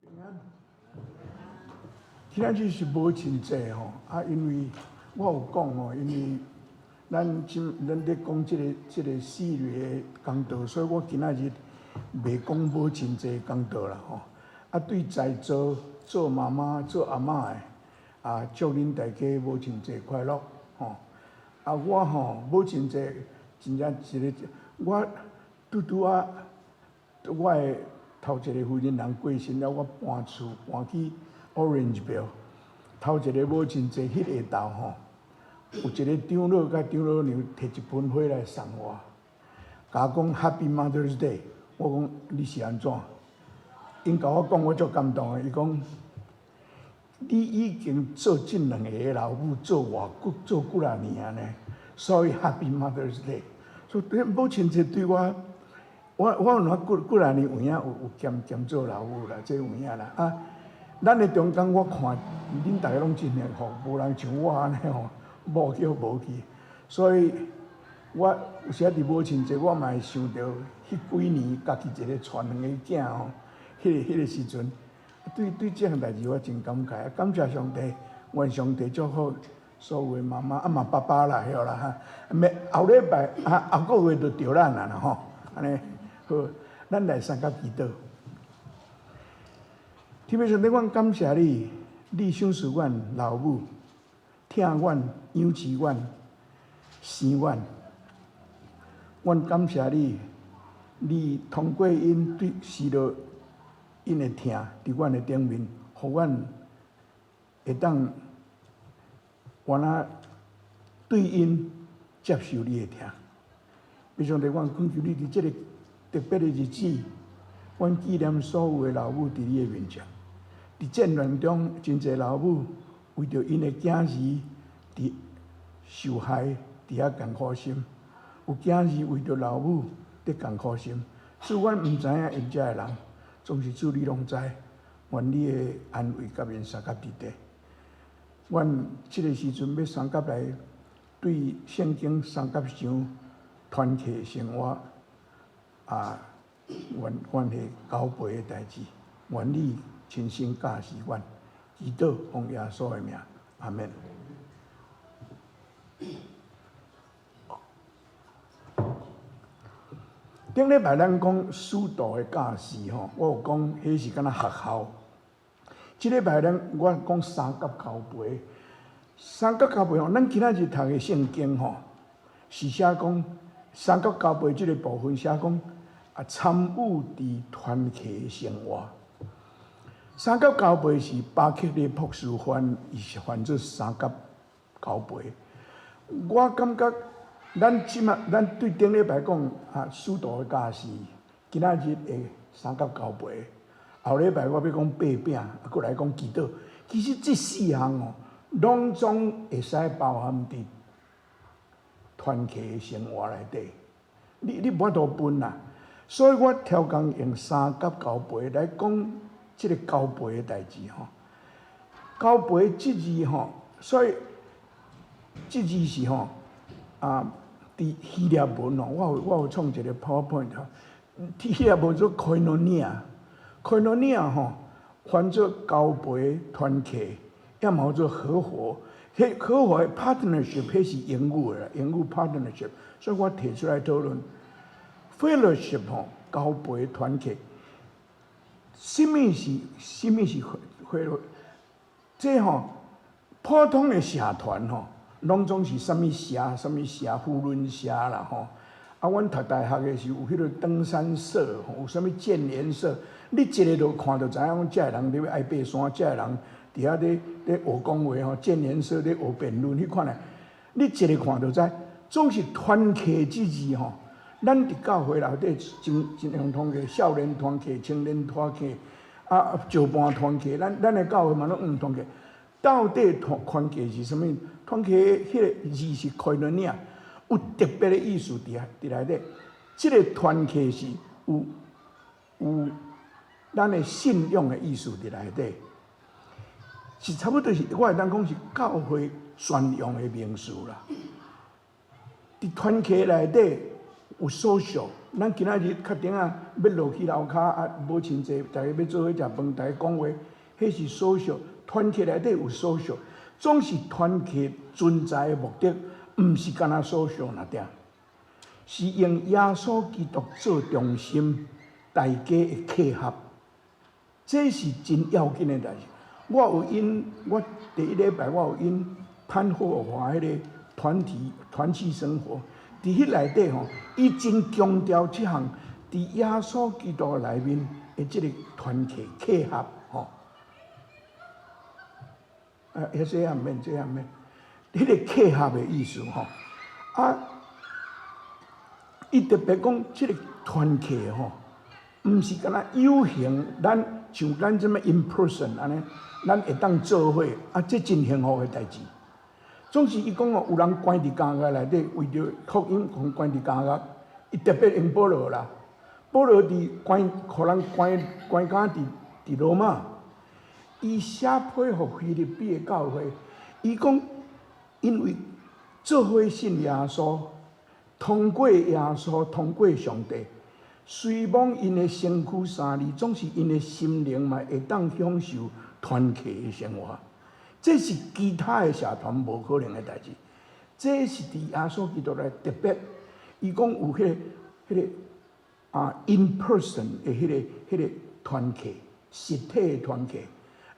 平安。今仔日是無真濟吼，啊，因為我有講吼，因為咱今咱咧講這個系列的講道，所以我今仔日袂講無真濟講道啦吼。啊，對在座做媽媽、做阿嬤的，啊，祝恁大家母親節快樂吼。啊，我吼母親節真正一個，我拄拄仔我的頭一個夫人人過身了，我搬厝搬去 Orangeville，頭一個母親節彼下晝吼，有一個長老佮長老娘提一盆花來送我，共我講 Happy Mother's Day。我講你是按怎？𪜶共我講，我足感動的。伊講你已經做這兩个老母做偌久，做幾若年啊呢，所以 Happy Mother's Day。所以母親節對我，我有哪幾幾若年有影有兼做老母啦，這有影啦啊。咱的中間我看恁逐个攏真幸福，無人像我按呢吼，某叫無去。所以我有時佇母親節，我嘛會想著彼幾年家己一個帶兩个囝吼，彼個時陣，對這項代誌我真感慨，感謝上帝，願上帝祝福所有的媽媽，啊嘛爸爸啦，曉啦哈。咩後禮拜啊，後個月就著咱啊啦吼，按呢好，咱來相佮祈禱。天父上帝，阮感謝你，你賞賜阮老母，疼阮、養育阮、生阮。阮感謝你，你通過𪜶對受著𪜶的疼，佇阮的頂面，予阮會當原來對𪜶接受你的疼。父上帝，阮懇求你佇這個特別的日子，阮紀念所有的老母佇你的面前。佇戰亂中，真濟老母為著𪜶的囝兒佇受害，佇遐艱苦心；有囝兒為著老母佇艱苦心。主，阮毋知影𪜶遮的人，總是主你攏知。願你的安慰佮𪜶相佮佇底。阮這個時陣欲相佮來對聖經相佮想團契生活啊，關關係交陪的代誌，願你親身教示阮，祈禱奉耶穌的名，阿門。頂禮拜咱講使徒的教示吼，我有講彼是敢若學校。這禮拜咱我講相佮交陪，相佮交陪吼，咱今仔日讀的聖經吼，是寫講相佮交陪這個部分寫講啊，參與佇團契生活。相佮交陪是巴克利博士翻，伊是翻做相佮交陪。我感覺咱這馬咱對頂禮拜講啊，使徒的教示，今仔日的相佮交陪，後禮拜我欲講擘餅，啊，閣來講祈禱。其實這四項哦，攏總會使包含佇團契的生活內底。你無法度分啦，所以我挑工用相佮交陪來講。這個交陪的代誌吼，交陪這字吼，所以這字是吼啊，佇希臘文吼，我有創一個 PowerPoint 吼，佇希臘文做 koinonia，koinonia 吼，翻做交陪團契，也嘛叫做合夥，彼合夥的 partnership，彼是英語的啦，英語 partnership，所以我提出來討論 fellowship 吼，交陪團契。啥物是啥物是會？這吼普通的社團吼，攏總是啥物社、啥物社、扶輪社啦吼。啊，阮讀大學的時有彼個登山社，有啥物建言社，你一个就看就知影講，這个人佇咧愛爬山，這个人佇遐咧學講話吼，建言社咧學辯論，彼款的，你一个看就知，總是團契這字吼。咱佇教會內底真真用團契，少年團契、青年團契，啊，石伴團契，咱的教會嘛攏用團契。到底團契是啥物？團契彼个字是 koinonia，有特別的意思佇內底。這个團契是有咱的信仰的意思佇內底，是差不多是我會當講是教會專用的名詞啦。佇團契內底。有 social，咱今仔日較頂仔欲落去樓跤啊，無真濟，逐家欲做伙食飯，逐家講話，彼是 social 團契內底有 social，總是團契存在的目的，毋是干焦 social 爾爾，是用耶穌基督做中心，大家會契合，這是真要緊的代誌。我有引，我第一禮拜我有引潘霍華彼个團體團契生活，佇彼內底吼，伊真強調這項佇耶穌基督內面的這个團契契合吼。啊，彼這也毋免，這也毋免，彼个契合的意思吼。啊，伊特別講這个團契吼，毋是干焦有形，咱像咱這麼 in person 按呢，咱會當做伙，啊，這真幸福的代誌。總是伊講哦，有人關佇監獄內底，為著福音，予關佇監獄，伊特別用保羅啦。保羅佇關，予人關關監佇羅馬，伊寫批予腓立比的教會，伊講因為做伙信耶穌，通過耶穌，通過上帝，雖罔𪜶的身軀相離，總是𪜶的心靈嘛會當享受團契的生活。這是其他的社團無可能的代誌，這是佇耶穌基督內特別，伊講有彼個啊 in person 的彼個團契，實體的團契。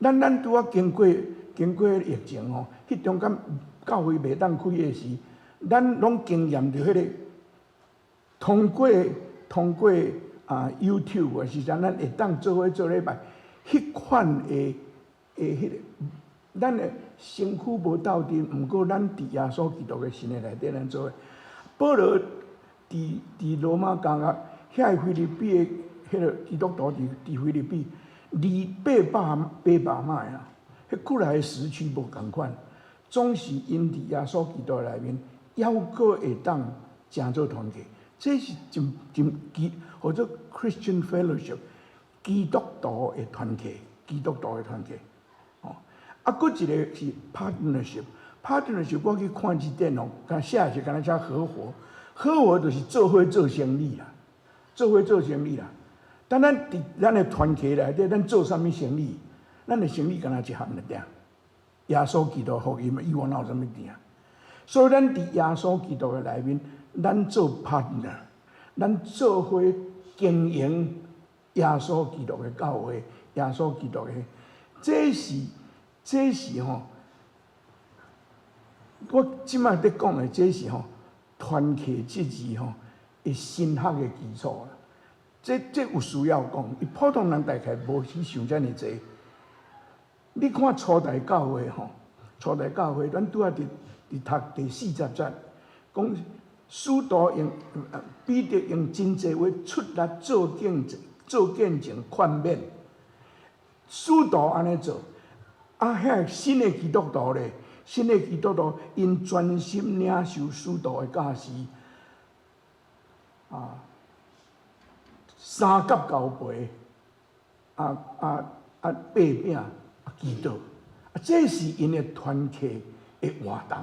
咱拄仔經過疫情吼，彼中間教會袂當開的時，咱攏經驗著彼個通過啊 YouTube 的時陣，咱會當做伙做禮拜，彼款的彼個。咱的身軀無鬥陣，毋過咱佇耶穌基督的心的內底，咱做伙。保羅佇羅馬監獄，遐個腓立比的彼個基督徒佇腓立比，離八百邁啊，彼過來的時區無仝款，總是𪜶佇耶穌基督內面，猶閣會當成做團契，這是真真基，號做 Christian Fellowship，基督徒的團契，基督徒的團契。啊，閣一个是 partnership，partnership 我去看這典哦，敢寫是敢若寫合夥，合夥就是做伙做生意啦，做伙做生意啦。但咱佇咱的團契內底，咱做啥物生意？咱的生意敢若一項爾爾，耶穌基督福音以外，哪有啥物店？所以咱佇耶穌基督的內面，咱做 partner，咱做伙經營耶穌基督的教會，耶穌基督的，這是吼，我這擺佇講的，這是吼團契這字吼的神學的基礎啦。這有需要講，伊普通人大概無去想遮爾濟。你看初代教會吼，初代教會，咱拄仔佇讀第40節，講使徒用彼得用真濟話出來做見證、做見證勸勉。使徒按呢做。啊！遐個新的基督徒咧，新的基督徒𪜶專心領受使徒的教示，啊，相佮交陪，啊啊啊，擘餅啊，祈禱，啊，這是𪜶的團契的活動。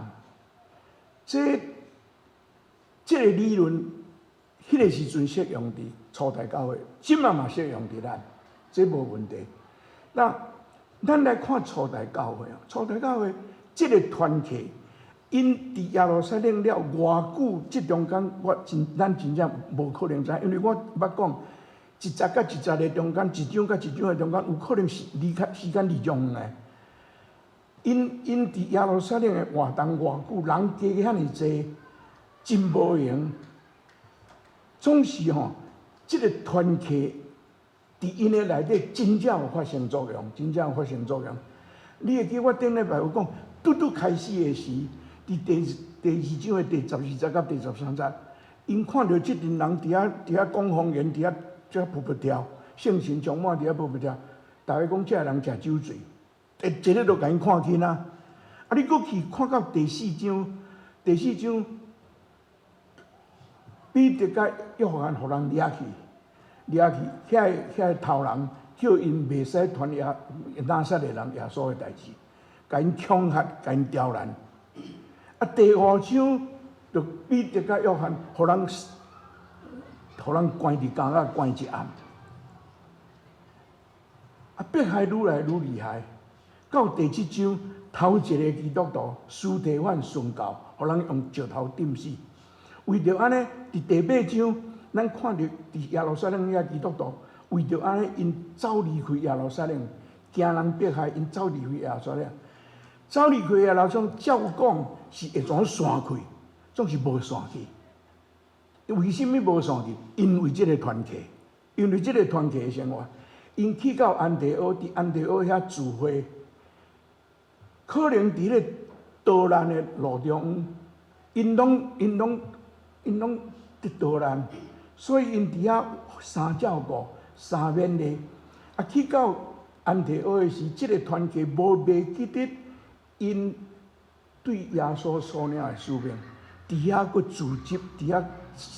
這個理論，彼個時陣適用佇初代教會，這擺嘛適用佇咱，這無問題。那咱來看初代教會啊，初代教會這个團契，𪜶佇耶路撒冷了偌久，這中間我真咱真正無可能知，因為我捌講，一節佮一節的中間，一章佮一章的中間，有可能是離開時間離足遠的。𪜶佇耶路撒冷的活動偌久，人加遐爾濟，真無閒。總是吼，這个團契佇𪜶的內底真正有發生作用，真正有發生作用。你會記我頂禮拜有講，拄拄開始的時，佇第二章的第12節佮第13節，𪜶看著這陣人佇遐講方言，佇遐噗噗跳，聖神充滿佇遐噗噗跳，逐家講這个人食酒醉，一个就共𪜶看輕啊！啊，你閣去看到第四章，第四章，彼得佮約翰予人掠去，掠去，遐個頭人叫𪜶袂使傳耶拿撒勒人耶穌的代誌，共𪜶恐嚇，共𪜶刁難。啊，第五章就彼得佮約翰予人予人關佇監獄關一暗。啊，迫害愈來愈厲害，到第七章，頭一个基督徒司提反殉教，予人用石頭擲死。為著按呢，佇第八章，咱看著佇耶路撒冷遐基督徒，為著按呢，𪜶走離開耶路撒冷，驚人迫害，𪜶走離開耶路撒冷，走離開耶路撒冷，照講是會怎散開，總是無散去。為啥物無散去？因為這个團契，因為這个團契的生活，𪜶去到安提阿，佇安提阿遐聚會，可能佇咧逃難的路中，𪜶攏佇逃難，所以𪜶佇遐相照顧、相勉勵。啊，去到安提阿的時，這个團契無袂記得𪜶對耶穌所領的使命，佇遐閣組織，佇遐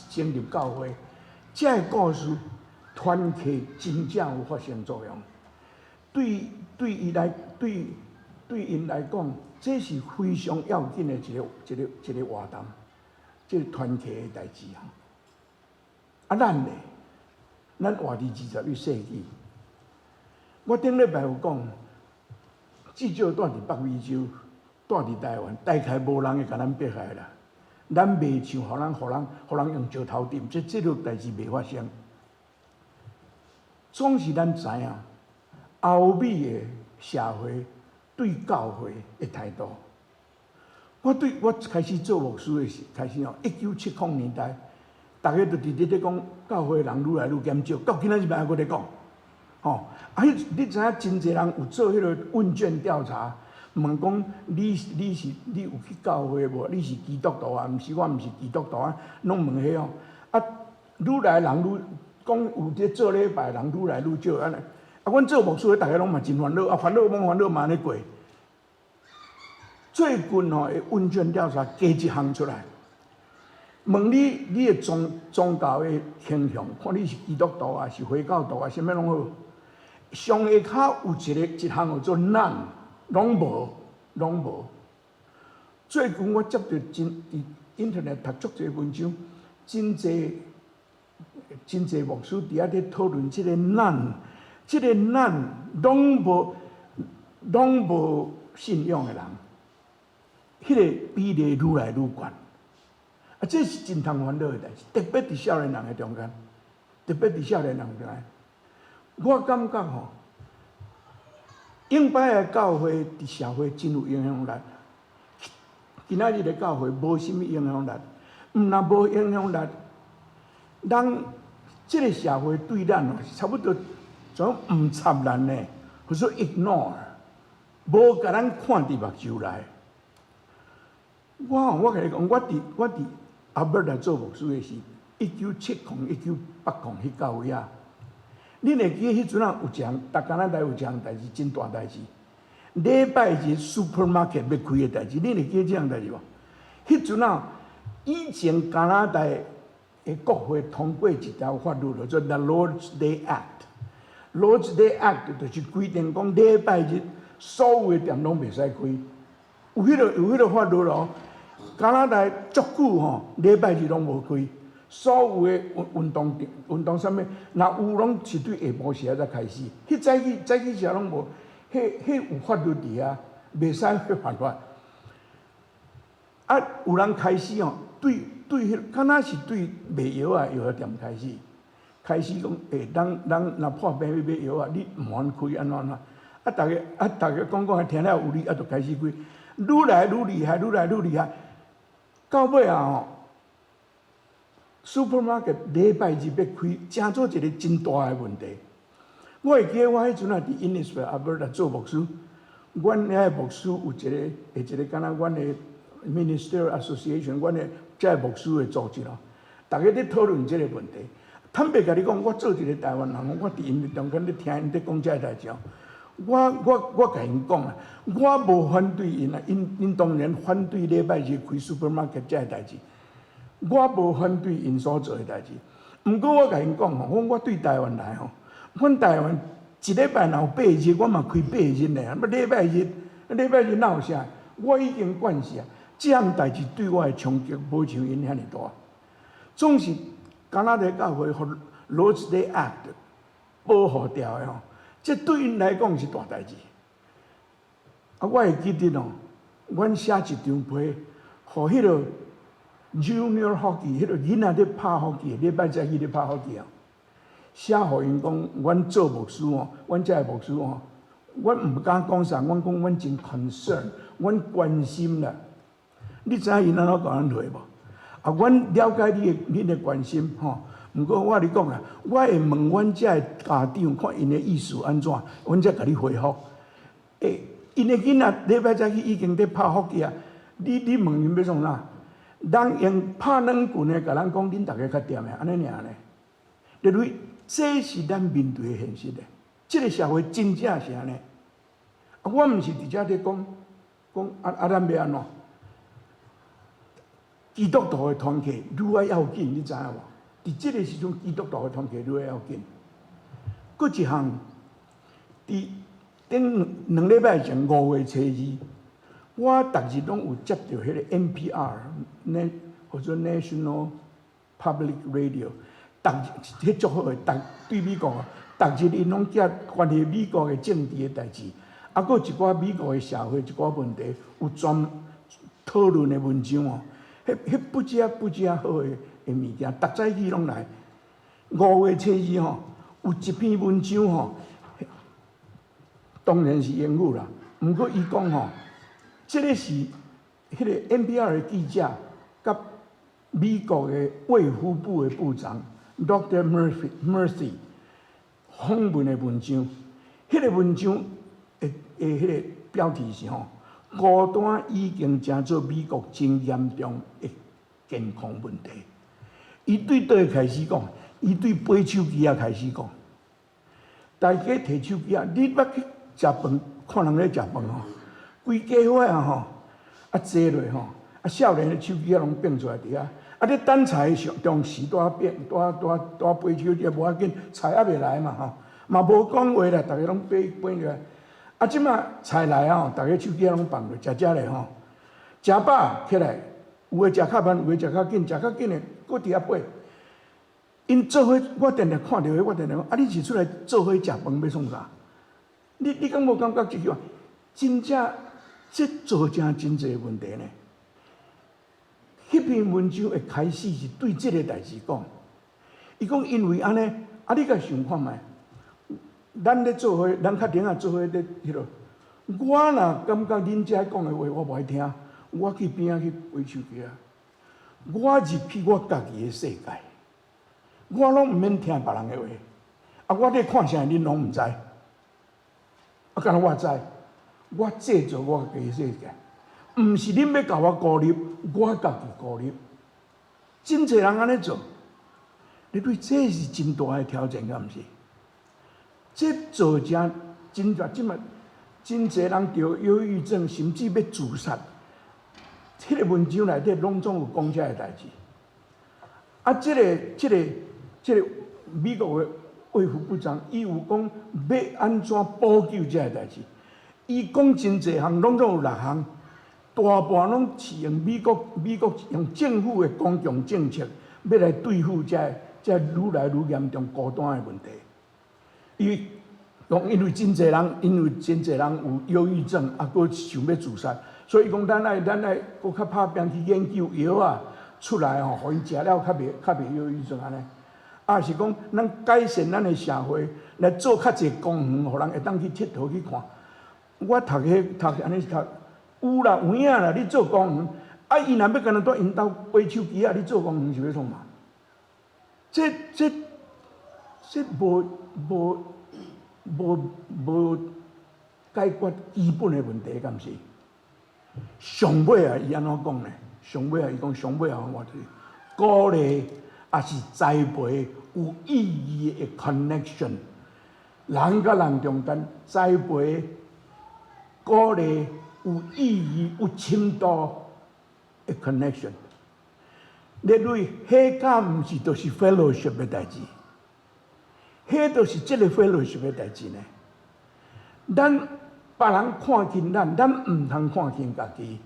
成立教會。這个故事團契真正有發生作用。對伊來，對𪜶來講，這是非常要緊的一個活動，這个團契的代誌。啊，咱呢？咱活佇21世紀。我頂禮拜有講，至少住佇北美洲，住佇台灣，大概無人會共咱迫害啦。咱袂像予人用石頭擲，這個代誌袂發生。總是咱知影，歐美的社會對教會的態度。我對我開始做牧師的時，開始哦，1970年代，逐家都直直咧講教會人愈來愈減少，到今仔日還閣咧講。吼，啊！你知影真濟人有做彼个問卷調查，問講你有去教會無？你是基督徒啊？毋是，我毋是基督徒啊，攏問彼哦。啊，愈來人愈講有咧做禮拜人愈來愈少按呢。啊，阮做牧師的，逐家攏嘛真煩惱，啊，煩惱罔煩惱嘛按呢過。最近吼，問卷調查加一項出來，問你你的宗教的傾向，看你是基督徒啊，是回教徒啊，啥物攏好。上下跤有一項叫做 none，攏無，攏無。最近我接著真佇 Internet 讀足濟文章，真濟真濟牧師佇遐咧討論這個 none，這個 none 攏無信仰的人，彼个比例愈來愈懸。啊，這是真通煩惱的代誌，特別佇少年人的中間，特別佇少年人中間。我感覺吼，永擺的教會佇社會真有影響力。今仔日的教會無啥物影響力，毋但無影響力，人這个社會對咱哦，差不多總毋插咱呢，或說 ignore，無共咱看佇目睭內。我共你講，我佇阿伯來做牧師的時，1970、1980彼到位啊。你會記彼陣啊有一項，逐加拿大有一項代誌真大代誌。禮拜日 supermarket 欲開的代誌，你會記這項代誌無？彼陣啊，以前加拿大的國會通過一條法律，叫做 The Lord's Day Act。Lord's Day Act 就是規定講禮拜日所有的店攏袂使開。有彼个法律咯。加拿大足久吼，禮拜日攏無開。所有的運動店、運動啥物，若有攏是對下晡時仔才開始。彼早起時攏無，彼有法律佇遐，袂使犯法。啊，有人開始吼，對，彼敢若是對賣藥仔藥店開始，開始講，欸，人若破病欲買藥仔，你毋通開按怎按怎。啊，逐家講講，聽了有理，啊，就開始開，愈來愈厲害，愈來愈厲害。到尾啊吼，supermarket 禮拜日欲開，成做一個真大的問題。我會記得我彼陣啊，佇 Innisfail Alberta 做牧師，阮遐個牧師有一個，會一個敢若阮的 Minister Association，阮的這個牧師的組織咯，逐家咧討論這個問題。坦白共你講，我做一個台灣人，我佇𪜶中間咧聽𪜶咧講這个代誌哦，我共𪜶講啊，我無反對𪜶啊，𪜶當然反對禮拜日開 supermarket 這个代誌，我無反對𪜶所做的代誌。毋過我共𪜶講吼，我對台灣來吼，阮台灣一禮拜若有八日，我嘛開八日呢。啊，禮拜日，禮拜日哪有啥？我已經慣勢啊，這項代誌對我的衝擊無像𪜶遐爾大。總是加拿大教會予 Lord's Day Act 保護掉的吼，這對𪜶來講是大代誌。啊，我會記得哦，阮寫一張批，予彼個 Junior Hockey，彼個囡仔咧拍 hockey，禮拜早起咧拍 hockey 哦，寫予𪜶講，阮做牧師哦，阮遮的牧師哦，阮毋敢講啥，阮講阮真 concern，阮關心啦。你知影𪜶按怎共阮回無？啊，阮了解你的關心吼，毋過我共你講啦，我會問阮遮的家長，看𪜶的意思按怎，阮才共你回覆。欸，𪜶的囡仔禮拜早起已經佇拍福氣啊！你問𪜶欲創啥？人用拍軟棍的，共咱講，恁逐家較恬的，按呢爾呢？因為這是咱面對的現實的，這個社會真正是按呢。啊，我毋是佇遮佇講講啊啊，咱欲按怎？基督徒的團契愈愛要緊，你知影無？佇這個時陣，基督徒的團契愈愛要緊。閣一項，佇頂2禮拜前5月初2，我逐日攏有接著彼個 NPR，呢號做 National Public Radio，逐日彼足好的，逐對美國啊，逐日𪜶攏寄關係美國的政治的代誌，啊，閣一寡美國的社會一寡問題，有專討論的文章哦。彼不止不止好的物件，逐早起攏來。5月初2吼，有一篇文章吼，當然是英語啦。毋過伊講吼，這個是彼個 NPR 的記者，佮美國的衛福部的部長 Dr. Murphy 訪問的文章。彼個文章的彼個標題是吼，孤單已經成做美國真嚴重的健康問題。伊對佗開始講？伊對背手機仔開始講。大家提手機仔，你捌去食飯，看人咧食飯吼，規家伙啊吼，啊坐落吼，啊少年的手機仔攏變出來佇遐，啊咧等菜的時中時拄仔變，拄仔拄仔拄仔背手機無要緊，菜猶未來嘛吼，嘛無講話啦，逐家攏背背落來。啊，這馬菜來啊吼，逐家手機攏放落，食食咧吼，食飽起來，有的食較慢，有的食較緊，食較緊的，閣佇遐背。𪜶做伙，我定定看著彼，我定定講，啊，你是出來做伙食飯欲創啥？你敢無感覺這句話？真正這造成真濟問題呢？彼篇文章的開始是對這個代誌講，伊講因為按呢，啊，你共想看覓？咱咧做伙，咱較頂下做伙咧彼落。我若感覺恁遮講的話，我無愛聽，我去邊仔去背手機仔。我入去我家己的世界，我攏毋免聽別人的話。啊，我咧看啥，恁攏毋知。啊，敢若我知，我製造我家己的世界，毋是恁欲共我孤立，我家己孤立。真濟人按呢做，你對這是真大的挑戰，敢毋是？這造成真濟，這馬真濟人得憂鬱症，甚至欲自殺。彼個文章內底攏總有講這个代誌。啊，這個美國的衛福部長，伊有講欲按怎補救這个代誌。伊講真濟項，攏總有六項，大半攏是用美國用政府的公共政策，欲來對付這愈來愈嚴重孤單的問題。伊講因為真濟人，因為真濟人有憂鬱症，啊，閣想欲自殺，所以伊講咱愛閣較拍拚去研究藥仔出來吼，予𪜶食了較袂憂鬱症按呢。啊是講咱改善咱的社會，來做較濟公園，予人會當去𨑨迌去看。我讀彼讀按呢讀，有啦有影啦，你做公園，啊伊若欲干焦蹛𪜶兜背手機仔，你做公園是欲創嘛？這無解決基本的問題，敢毋是？上尾啊，伊按怎講呢？上尾啊，伊講上尾啊，我就是鼓勵，抑是栽培有意義的 connection，人佮人中間栽培、鼓勵有意義、有深度的 connection。你類彼敢毋是就是 fellowship 的代誌？彼就是這個 fellowship 的代誌呢。咱別人看輕咱，咱毋通看輕家己。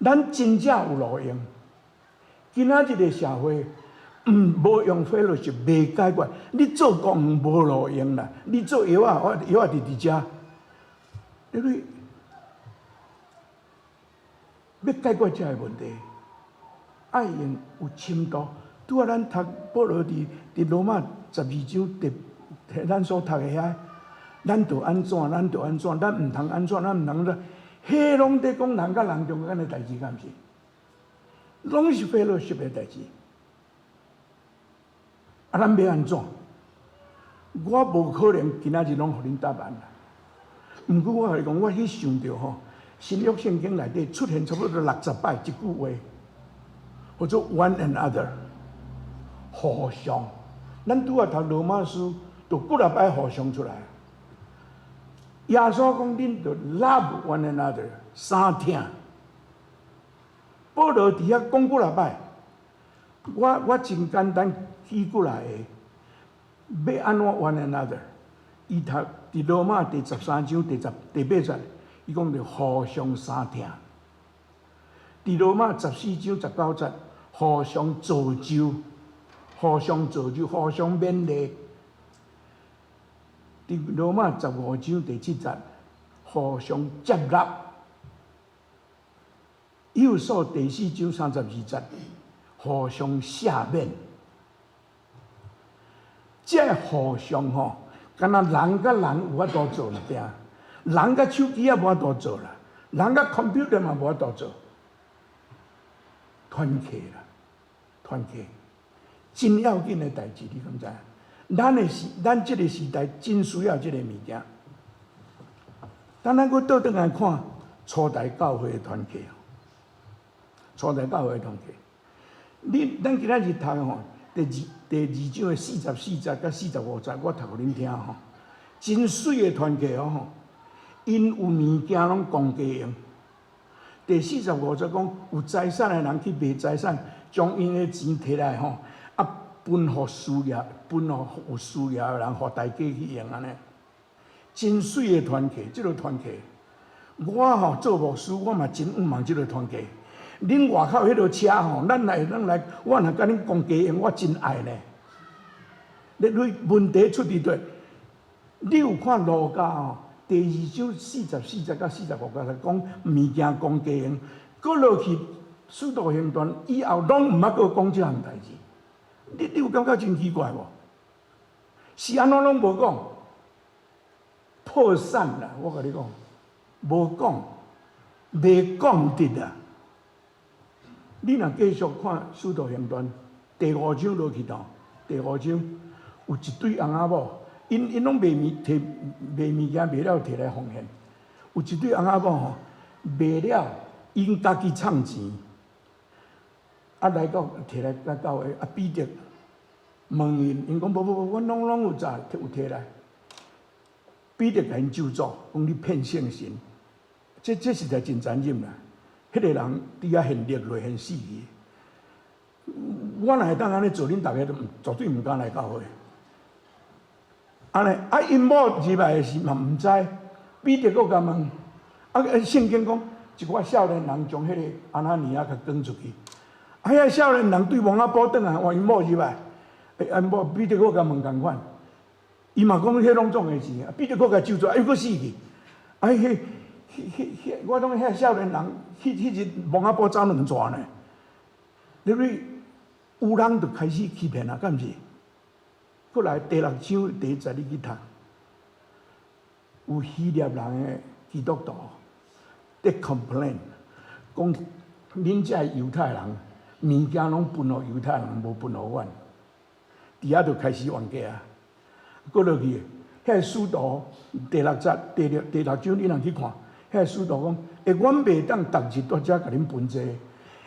咱真正有路用。今仔日的社會，無用 fellowship 袂解決。你做工無路用啦，你做藥仔，我藥仔佇遮，你欲解決這个問題，愛用有深度。拄仔咱讀保羅佇羅馬12章，第咱所讀的遐，咱著按怎，咱著按怎，咱毋通按怎，咱毋通按怎，彼攏佇講人佮人中間的代誌，敢毋是？攏是 fellowship 的代誌。啊，咱欲按怎？我無可能今仔日攏予恁答案啦。毋過我共你講，我去想著吼，新約聖經內底出現差不多60擺一句話，叫做 one another，互相。咱拄仔讀羅馬書，就幾若擺互相出來。耶穌講，恁著 love one another，相疼。保羅佇遐講幾若擺，我真簡單舉幾來個，欲按怎 one another？伊讀佇羅馬第13章第10、第8節，伊講著互相相疼。佇羅馬14章19節，互相造就，互相造就，互相勉勵。佇羅馬15章第7節，互相接納。以弗所第4章32節，互相赦免。這互相吼，敢若人佮人有法度做爾，人佮手機也無法度做啦，人佮 computer 嘛無法度做。團契啦，團契，真要緊的代誌，你敢知？咱這个時代真需要這个物件。當咱閣倒轉來看初代教會的團契，初代教會的團契，咱今仔日讀吼，第二章的44節佮45節，我讀予恁聽吼，真媠的團契哦吼，𪜶有物件攏公家用。第45節講，有財產的人去賣財產，將𪜶的錢提來吼，啊分予需要，分予有需要的人，予大家去用按呢。真媠的團契，這个團契，我吼做牧師，我嘛真向望這个團契。恁外口彼落車吼，咱來，我若共恁公家用，我真愛呢。你問題出佇佗？你有看路加吼？第二章44節佮45節講物件公家用，閣落去使徒行傳以後，攏毋捌閣講這項代誌。你有感覺真奇怪無？是按怎攏無講？破產啦！我共你講，無講，袂講得啊！你若繼續看《使徒行傳》第五章落去吼，第五章有一對翁仔某，𪜶𪜶攏賣物提賣物件賣了提來奉獻。有一對翁仔某吼賣了，𪜶家己藏錢，啊來到提來來教會，啊彼得問𪜶，𪜶講無無無，阮攏攏有早有提來。彼得共𪜶咒詛，講你騙聖神，這實在真殘忍啦！彼个人佇遐現熱淚現死去。我若會當按呢做，恁逐家都絕對毋敢來教會。按呢，啊，𪜶某入來的時嘛毋知，彼得閣共問，啊，聖經講一寡少年人將彼个亞拿尼亞共趕出去，啊，遐少年人對墓仔埔轉來，換𪜶某入來，欸，某彼得閣共問仝款。伊嘛講彼攏總的錢，彼得閣共咒詛，又閣死去。啊，彼、彼、彼、我講遐少年人，彼日墓仔埔走兩逝呢。因為有人就開始欺騙啊，敢毋是？閣來第6章第1節，你去讀，有希臘人的基督徒佇 complain，講恁這猶太人物件攏分予猶太人，無分予阮。佇遐就開始冤家啊！閣落去，彼个使徒第六節、第六章，你若去看，彼个使徒講：欸，阮袂當逐日蹛遮共恁分這个。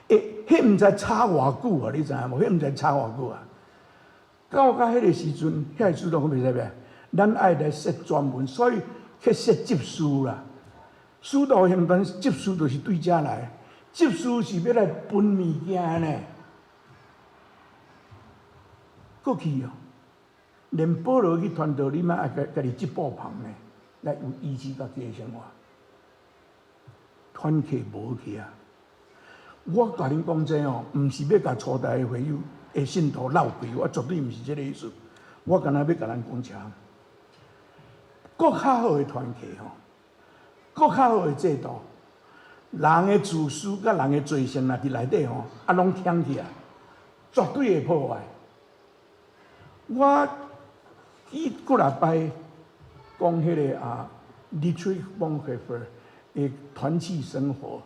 欸，彼毋知吵偌久啊！你知影無？彼毋知吵偌久啊！到彼个時陣，彼个使徒講袂使咩？咱愛來設專門，所以去設執事啦。使徒行傳執事就是對遮來，執事是欲來分物件呢。過去哦，連保羅去傳道，你嘛愛家己織布棚呢，來有維持家己的生活。團契無去啊！我共恁講這哦，毋是欲共初代的會友的信徒鬧開，我絕對毋是這个意思。我敢若欲共咱講一項，閣較好的團契吼，閣較好的制度，人的自私佮人的罪性若佇內底吼，啊攏牽起來，絕對會破壞。我記幾若擺講彼个啊，Dietrich Bonhoeffer 的團契生活，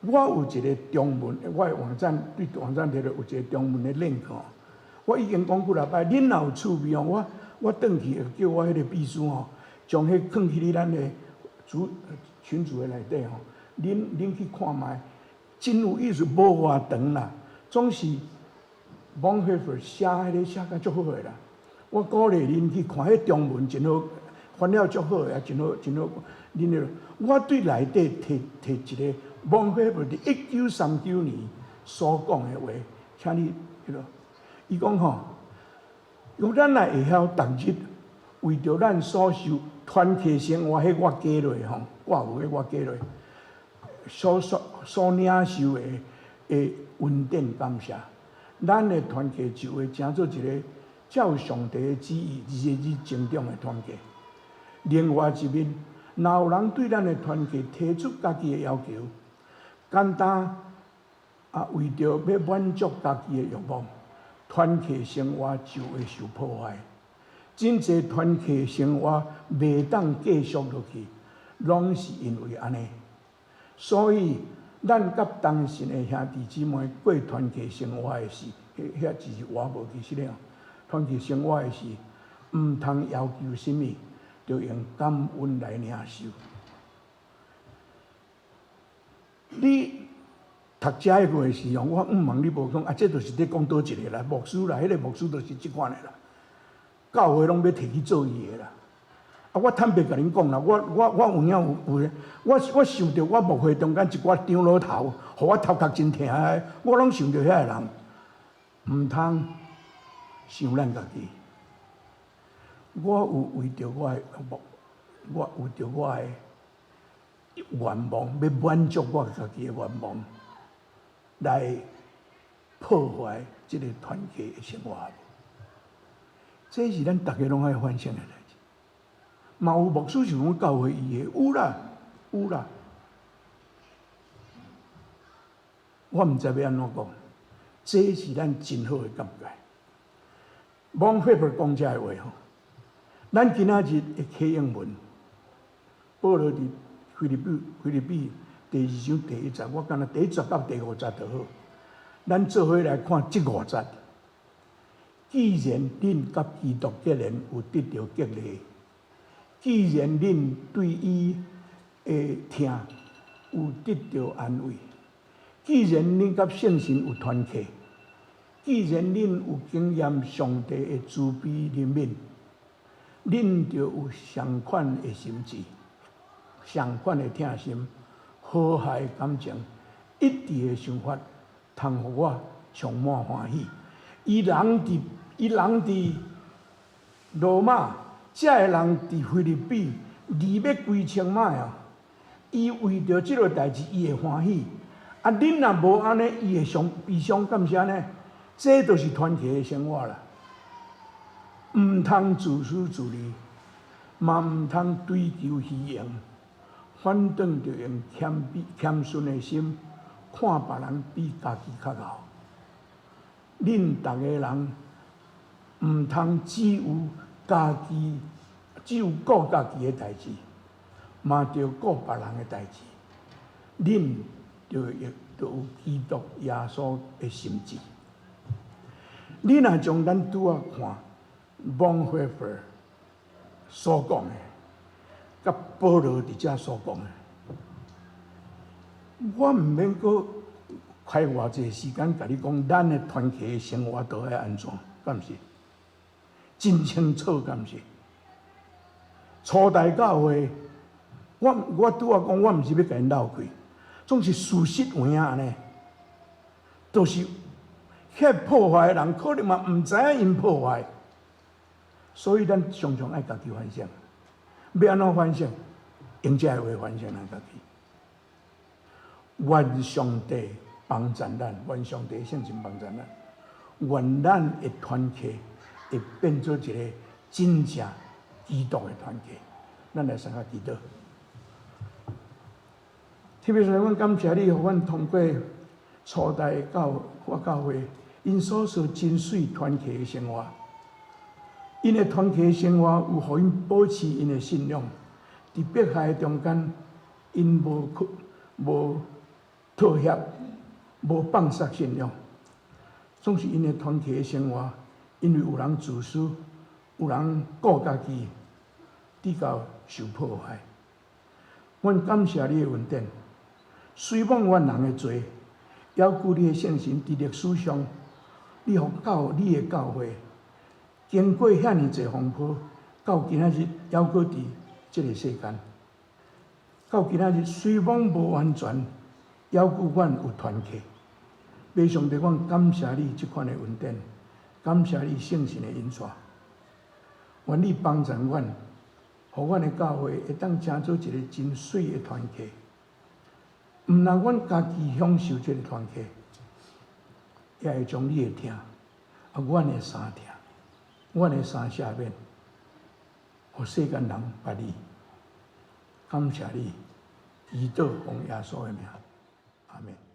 我有一个中文，我的網站對網站佇咧有一個中文的 link 吼。我已經講幾若擺，恁若有趣味吼，我轉去會叫我彼個秘書吼，將彼囥去咱的組群組的內底吼，恁去看覓，真有意思，無偌長啦，總是 Bonhoeffer 寫彼个寫甲足好的啦。我鼓勵恁去看，彼中文真好，翻了足好的，真好真好。恁那個，我對內底提提一个 Bonhoeffer 佇1939年所講的話，請你彼个。伊講吼，講咱若會曉逐日為著咱所受團契生活，彼我加落吼，掛有彼我加落，所領受的恩典感謝，咱的團契就會成做一个照上帝的旨意日日增長的團契。另外一面，若有人對咱的團契提出家己的要求，簡單啊，為著欲滿足家己的欲望，團契生活就會受破壞。真濟團契生活袂當繼續落去，攏是因為按呢。所以，咱佮同信的兄弟姊妹過團契生活的時，彼只是我無其實了。團契生活的時，毋通要求啥物，著用感恩來領受。你讀這个話時，我毋問你無講啊，這就是咧講佗一个啦，牧師啦，彼个牧師就是這款的啦，教會攏欲提去做伊的啦。啊，我坦白共恁講啦，我有影有有，我想著我牧會中間一寡長老頭，予我頭殼真疼的，我攏想著遐个人，毋通想咱家己。我有為著我的目，我為著我的願望，欲滿足我家己的願望，來破壞這个團契的生活。這是咱逐家攏愛反省的代誌。嘛有牧師想講教會伊的，有啦，有啦。我毋知欲按怎講，這是咱真好的鑑戒。Bonhoeffer 講這个話吼，咱今仔日的啟應文，保羅佇腓立比腓立比第二章第一節，我敢若第一節到第五節就好。咱做伙來看這五節。既然恁佮基督結連有得著激勵，既然恁對伊的疼有得著安慰，既然恁佮聖神有團契，既然恁有經驗上帝的慈悲憐憫，恁就有相款的心志，相款的疼心，和諧的感情，一致的想法，通予我充滿歡喜。伊人佇羅馬，這个人佇腓立比，離欲幾千邁啊！伊為著這个代誌，伊會歡喜。啊，恁若無按呢，伊會傷悲傷，敢是按呢？這就是團契的生活啦。毋通自私自利，嘛毋通追求虛榮，反轉著用謙卑謙遜的心，看別人比家己較𠢕。恁逐个人毋通只有家己，只有顧家己的代誌，嘛著顧別人的代誌。恁著會著有基督耶穌的心志。你若將咱拄仔看 Bonhoeffer 所講的，佮保羅佇遮所講的，我毋免閣開偌濟時間共你講，咱的團契的生活著愛按怎，敢毋是？真清楚，敢毋是？初代教會，我拄仔講，我毋是欲共𪜶鬥氣，總是事實有影按呢，就是遐破壞的人可能嘛毋知影𪜶破壞，所以咱常常愛家己反省，欲按怎反省？用這个話反省咱家己。願上帝幫贊咱，願上帝聖神幫贊咱，願咱的團契會變做一个真正基督的團契。咱來相佮祈禱。特別是阮感謝你，予阮通過初代教我教會，𪜶所說真媠團契的生活。𪜶的團契生活有予𪜶保持𪜶的信仰，佇迫害中間，𪜶無無妥協，無放殺信仰。總是𪜶的團契生活，因為有人自私，有人顧家己，直到受破壞。阮感謝你的恩典，雖罔阮人的罪，猶舊你的聖神佇歷史上，你予教你的教會經過遐爾濟風波，到今仔日猶閣佇這个世間。到今仔日雖罔無完全，猶舊阮有團契。父上帝，阮感謝你這款的恩典，感謝你聖神的引帶。願你幫助阮，予阮的教會會當成做一个真媠的團契。毋但阮家己享受這个團契，也會將你的疼，啊，阮的相疼，阮的相赦免，予世間人捌你。感謝你，祈禱奉耶穌的名，阿門。